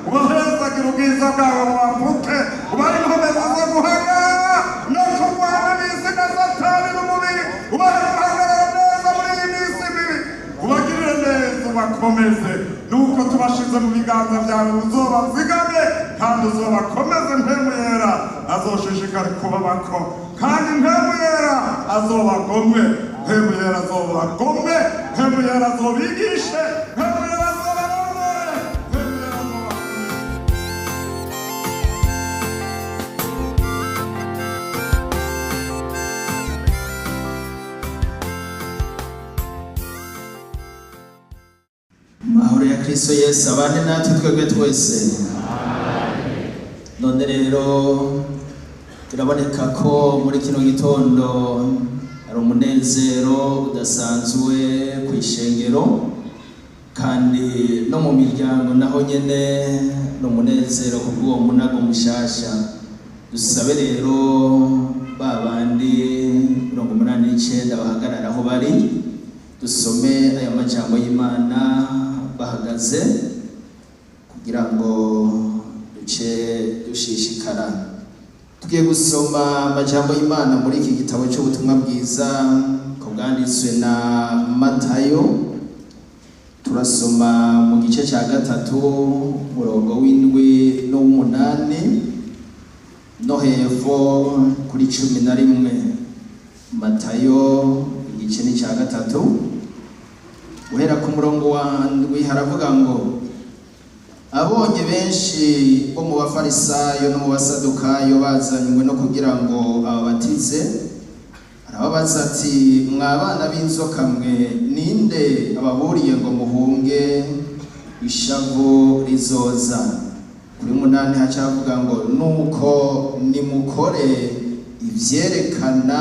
Ubahezagire ubwiza bwawe bubapfuke, ubahe inkomezi zo guhagarara no kurwana n'isi na Satani n'umubiri, ubahe guhagarara neza muri iyi minsi mibi, ubagirire neza, ubakomeze. Nuko tubashize mu biganza byawe, uzobazigame kandi uzobakomeze. Mpwemu Yera azoshishikare kubabako, kandi Mpwemu Yera azobagomwe, Mpwemu Yera azobagomwe, Mpwemu Yera azobigishe, Mpwemu Yera azobarongore, Mpwemu Yera azobakomeze. Mahoro ya Kristo Yesu abane natwe twebwe twese. None rero biraboneka ko muri kino gitondo hari umunezero udasanzwe ku ishengero, kandi no mu miryango naho nyene ni umunezero kubw'uwo munago mushasha. Dusabe rero ba bandi 89 bahagarara aho bari, dusome aya majambo y'Imana bahagaze kugira ngo duce dushishikara. Tugiye gusoma amajambo y'Imana muri iki gitabo cy'ubutumwa bwiza ko bwanditswe na Matayo. Turasoma mu gice cya 3 umurongo w'7 n'uw'umunani no hepfo kuri 11. Matayo igice ni cya 3 guhera ku murongo wa 7, haravuga ngo: Abonye benshi bo mu Bafarisayo no mu Basadukayo bazanywe no kugira ngo ababatize, arababaza ati: "Mwa bana b'inzoka mwe, ninde ababuriye ngo muhunge ishavu rizoza?" Kuri 8 hacavuga ngo: "Nuko nimukore ivyerekana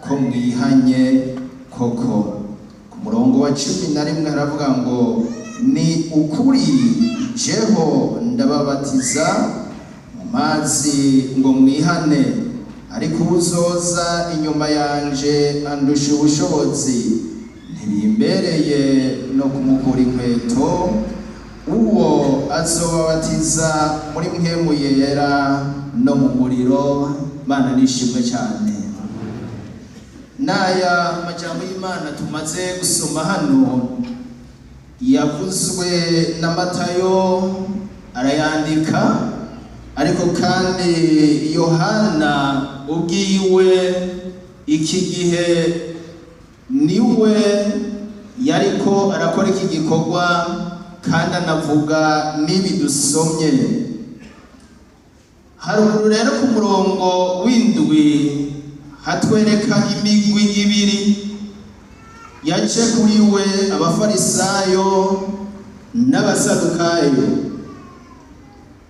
ko mwihanye koko." Ku murongo wa 11 haravuga ngo: "Ni ukuri jeho ndababatiza mu mazi ngo mwihane, ariko uzoza inyuma yanje andusha ubushobozi, ntibimbereye no kumukura inkweto. Uwo azobabatiza muri Mpwemu Yera no mu muriro." Mana nishimwe cyane. N'aya majambo y'Imana tumaze gusoma hano yavuzwe na Matayo arayandika, ariko kandi Yohana ubwiwe iki gihe niwe yariko arakora iki gikorwa, kandi anavuga n'ibi dusomye haruguru. Rero ku murongo w'7 hatwereka imigwi ibiri yaje kuri we, Abafarisayo n'Abasadukayo.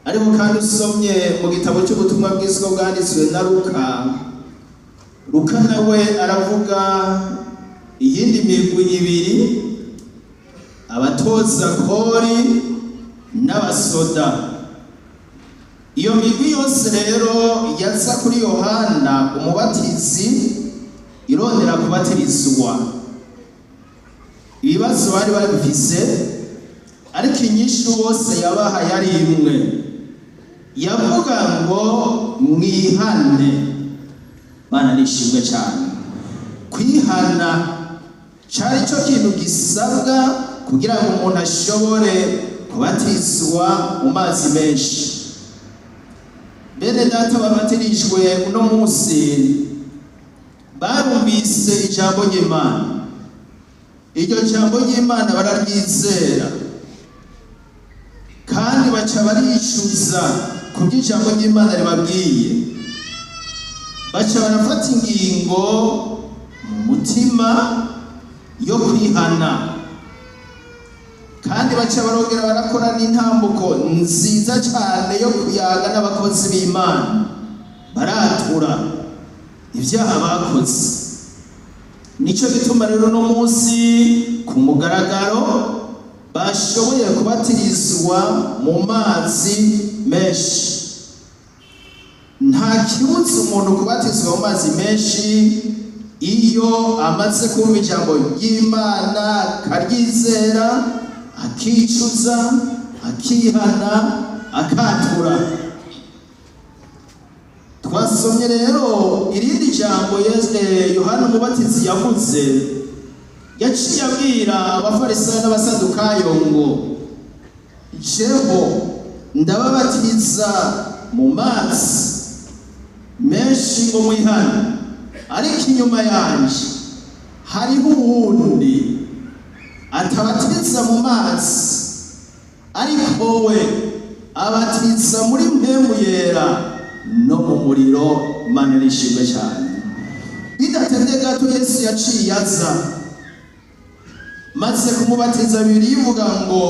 Ariko kandi usomye mu gitabo cy'ubutumwa bwiza bwanditswe na Luka, Luka nawe aravuga iyindi migwi ibiri, abatoza kori n'abasoda. Iyo migwi yose rero yaza kuri Yohana Umubatizi irondera kubatirizwa. Ibibazo bari babifise, ariko inyishu bose yabaha yari imwe, yavuga ngo: "Mwihane." Bana nishimwe cyane. Kwihana cari cyo kintu gisabwa kugira ngo umuntu ashobore kubatizwa mu mazi menshi. Bene data babatirijwe uno munsi barumvise ijambo ry'Imana, iryo jambo ry'Imana bararyizera, kandi baca barishyuza ku by'ijambo ry'Imana ribabwiye, baca barafata ingingo mu mutima yo kwihana, kandi baca barongera barakora n'intambuko nziza cyane yo kuyaga n'abakozi b'Imana, baratura ibyaha bakoze. Nicyo gituma rero uno munsi ku mugaragaro bashoboye kubatirizwa mu mazi menshi. Nta kibuza umuntu kubatizwa mu mazi menshi iyo amaze kumva ijambo ry'Imana, akaryizera, akicuza, akihana. Akatura. Twasomye rero irindi jambo Yohana Umubatizi yavuze. Yaciye abwira Abafarisayo n'Abasadukayo ngo: "Jeho ndababatiza mu mazi menshi ngo mwihane, ariko inyuma yanje hariho uwundi atabatiza mu mazi, ariko we abatiza muri Mpwemu Yera no mu muriro." Mana nishimwe cyane. Bidatevye gato, Yesu yaciye aza maze kumubatiza. Bibiliya ivuga ngo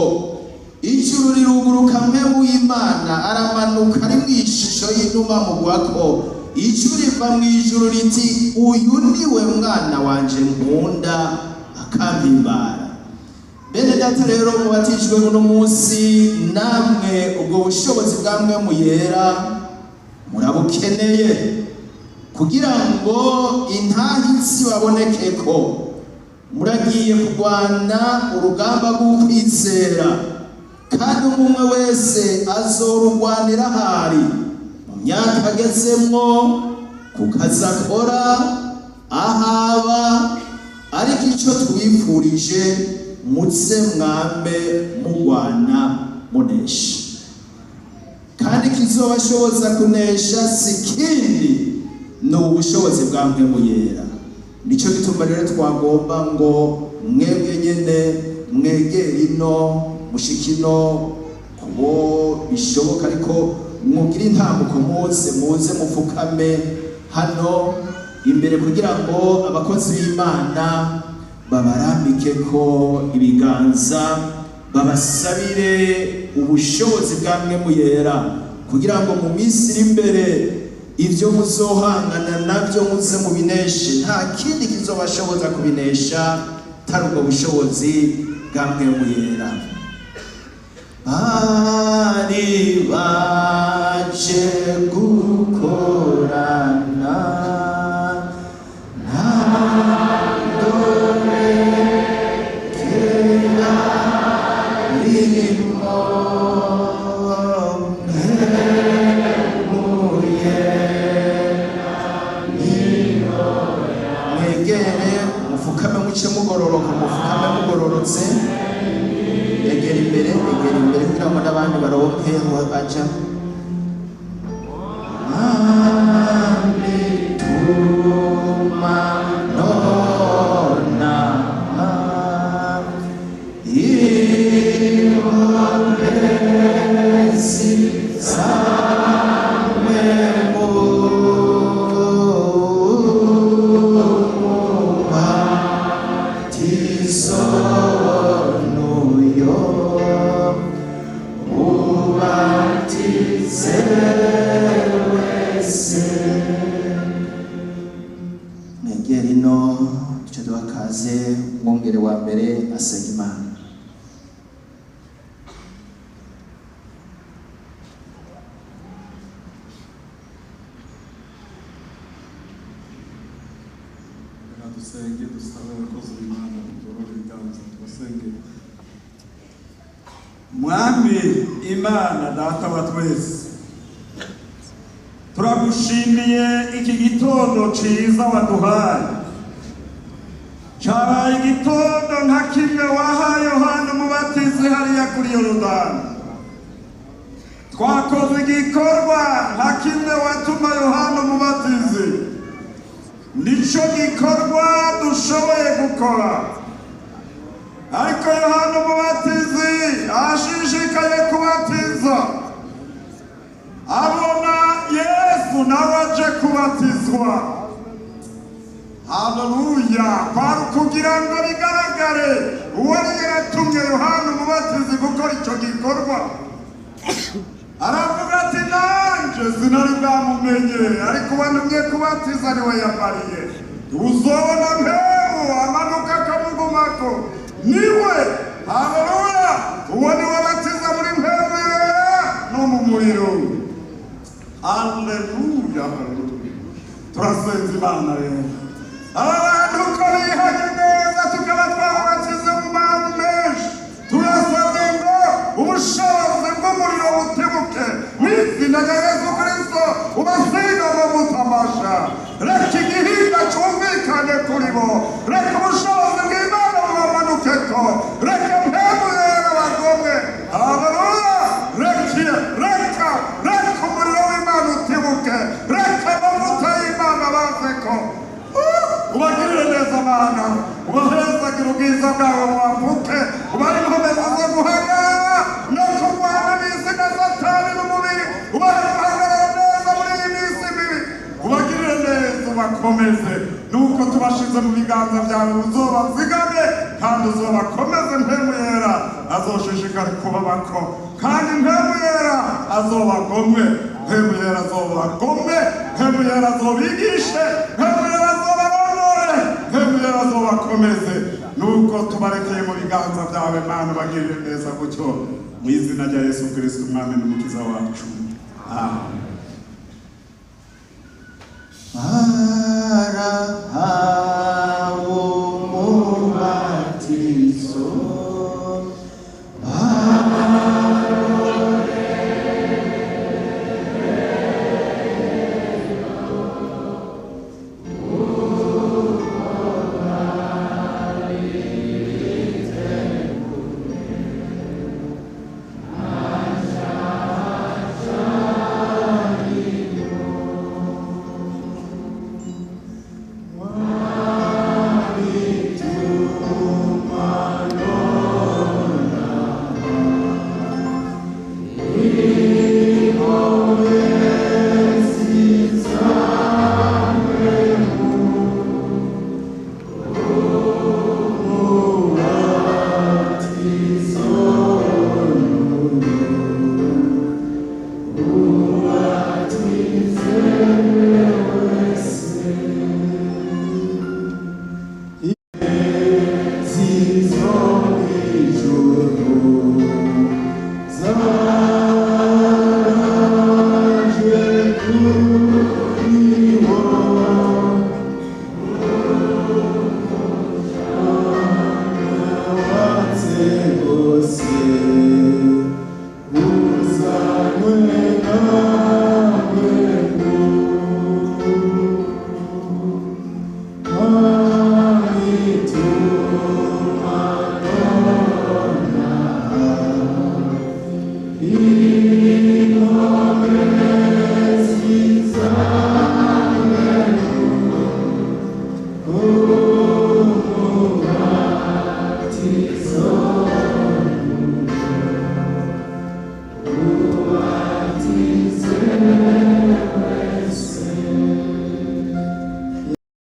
ijuru riruguruka, Mpwemu w'Imana aramanuka ari mu ishusho y'inuma mugwako. Ijuru riva mu ijuru riti: "Uyu ni we mwana wanje nkunda akampimbara." Bene data rero mubatijwe uno munsi, namwe ubwo bushobozi bwa Mpwemu Yera murabukeneye kugira ngo intahitsi baboneke ko muragiye kurwana urugamba rw'ukwizera, kandi umwe wese azorugwanira ahari, mu myaka agezemwo, ku kazi akora, ahaba. Ariko icyo twifurije, muze mwambe mugwana munesha, kandi kizobashoboza kunesha si kindi, ni ubushobozi bwa Mpwemu Yera. Nico gituma rero twagomba ngo mwebwe nyene mwegere ino, mushike ino kubo bishoboka, ariko mugire intambuko, muze muze mupfukame hano imbere kugira ngo abakozi b'Imana babarambike ko ibiganza, babasabire ubushobozi bwa Mpwemu Yera, kugira ngo mu minsi iri imbere ibyo muzohangana nabyo muze mubineshe. Nta kindi kizobashoboza kubinesha atari ubwo bushobozi bwa Mpwemu Yera. Bari baje gukorana nta ndorekera ririmo. Mpwemu Yera. Mwegere mufukame, muce mugororoka, mufukame mugororotse. Egera imbere, egera imbere kugira ngo n'abandi baronke aho baja. Mwami, tuma nona inkomezi zawe mubatizo nuyo ubatize wese. Mwegere ino, duce duha kaze umwungere wa mbere asenga Imana. Reka dusenge, dusabe abakozi b'Imana tugorore ibiganza tubasenge. Mwami Imana Data wa twese, turagushimiye iki gitondo ciza waduhaye. Cabaye igitondo nka kimwe wahaye Yohana Umubatizi hariya kuri Yorodani. Twakoze igikorwa nka kimwe watuma Yohana Umubatizi, nico gikorwa dushoboye gukora. Ariko Yohana Umubatizi ashishikaye kubatiza, abona Yesu nawe aje kubatizwa. Haleluya! Kwari ukugira ngo bigaragare uwari yaratumye Yohana Umubatizi gukora icyo gikorwa. Aravuga ati: "Nanje sinari bwamumenye, ariko uwantumye kubatiza niwe yambariye: uzobona Mpwemu amanuka akamugumako, niwe." Haleluya! Uwo niwe batiza muri Mpwemu Yera no mu muriro. Haleluya, haleluya! Turasenza Imana rero, aba bantu uko bihanye neza, tukaba twababatiza mu mazi menshi, turasabye ngo ubushobozi bw'umuriro butebuke. neza Mana, ubahezagire ubwiza bwawe bubapfuke, ubahe inkomezi zo guhagarara no kurwana n'isi na Satani n'umubiri, ubahe guhagarara neza muri iyi minsi mibi, ubagirire neza, ubakomeze. Nuko tubashize mu biganza byawe, uzobazigame kandi uzobakomeze. Mpemu Yera azoshishikare kubabako, kandi Mpemu Yera azobagomwe, Mpemu Yera azobagomwe, Mpemu Yera azobigishe, Mpemu Yera azobarongore, Mpemu Yera azobakomeze. Nuko tubarekeye mu biganza byawe, Mana, ubagirire neza gutyo, mu izina rya Yesu Kristo, Umwami n'Umukiza wacu, amen.